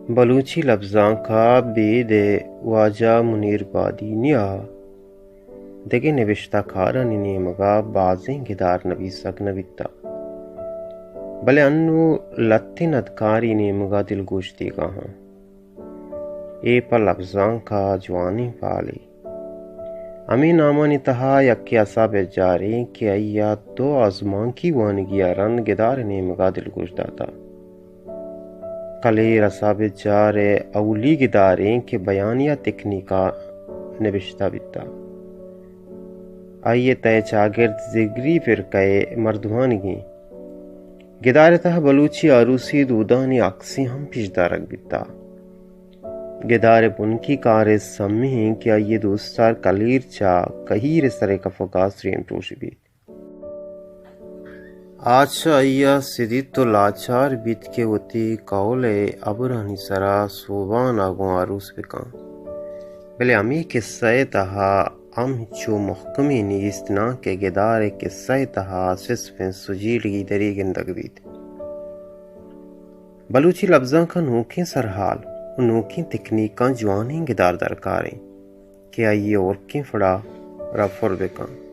بلوچی لبزانک ءَ بید ءَ واجہ منیر بادینی ءَ دگہ نبشتہ کارانی نیمگ ءَ بازیں گدار نبیسگ نہ بیتگ، بلے انوں لھتیں ندکاری نیمگ ءَ دلگوش دیگ ءَ آں۔ اے پہ لبزانک ءَ جوانیں پالے۔ ہمے نامانی تہا یکے اسا بجاریں کہ آئی ءَ دو آزمانکی وانگی ءَ رند گدار ءِ نیمگ ءَ دلگوش داتگ۔ کلیر اسا بجار ءِ اولی گداریں کہ بیانیہ تکنیک ءَ نبشتہ بیتگ۔ آئی ءِ تہ ءَ چاگرد زگری فرقہ ءِ مردمانگیں۔ گدار ءِ تہا بلوچی آروسی دودانی عکسے ہم پیش دارگ بیتگ۔ گدار ءِ بنکی کارست ہمے انت کہ آئی ءِ دوستدار کلیر چہ کہیر ءِ سر ءِ کفگ ءَ سرین پروش بیت۔ آ چہ آئی ءَ سدیت ءُ لاچار بیت کہ وتی کہول ءِ ہبرانی سرا سوبان ءَ گوں آروس بکن۔ بلے ہمے کسہ ءِ تہا ہم ہچو مھکمی نیست، ناں کہ گدار ءِ کسہ ءِ تہا سسپنس ءُ جیڑگی درے گندگ بیت۔ بلوچی لبزانک ءَ نوکیں سرحال ءُ نوکیں تکنیکاں جوانیں گدار درکار انت کہ آئی ءِ ہورکیں پڑا را پر بکن۔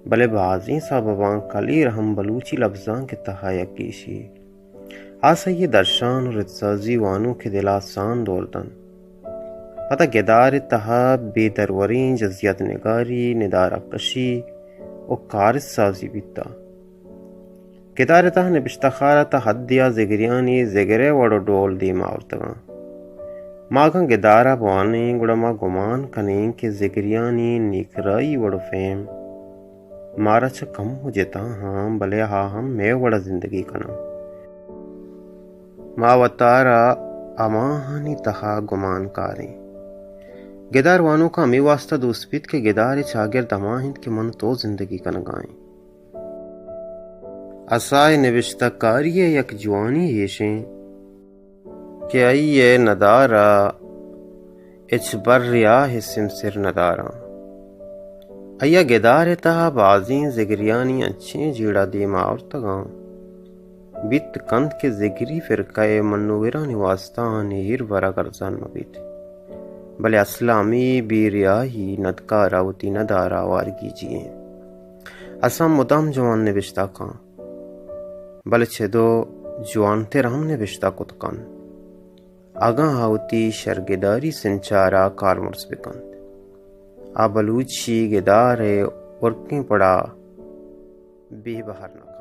بلے بازیں سبباں کلیر ہم بلوچی لبزانک ءِ تہا یک گیشے۔ آس آئی ءِ درشان ءُ ردسازی وانوک ءِ دل ءَ سان دور دنت۔ پدا گدار ءِ تہا بے دروریں جزیات نگاری، ندارہ کشی ءُ کارست سازی بیتگ۔ گدار ءِ تہا نبشتہ کار ءَ تاں حدے ءَ زگریانی زگر ءِ وڑ ءُ ڈول دیم ءَ آورتگ انت۔ ما اگاں گدار ءَ بوانیں، گڑا ما گمان کنیں کہ زگریانی نیکرائی وڑ ءُ فہم مارا چہ کمو جتا ہاں، بلے آ ہم مئے وڑ ءَ زندگی کناں۔ ما وتارا ہماہانی تہا گمان کاریں۔ گدار وانوکاں ہمے واستا دوست بیت کہ گدار ءِ چاگرد ہما انت کہ من ءُ تو زندگی کنگ ءَ ایں۔ اسا ءِ نبشتہ کاری ءِ یک جوانی ایش انت کہ آئی ءِ ندارہ ہچبر ءَ سمسر نداراں۔ آئی ءَ گدار ءِ تہا بازیں زگریانی انچیں جیڑہ دیم ءَ آورتگاں بیت کنت کہ زگری فرقہ ءِ منوگرانی واستا آہانی ایر برگ ارزان مہ بیت۔ بلے اسل ءَ ہمے بے ریائی ندکار ءَ وتی ندارہ وارگیجی انت۔ اساں مدام جوان نبشتہ کن، بلے چدو جوانتر ہم نبشتہ کت کن، اگاں آ وتی شرگداری سنچار ءَ کارمرز بکنت، آ بلوچی گدار ءِ ہورکیں پڑا بے بہر نہ کنت۔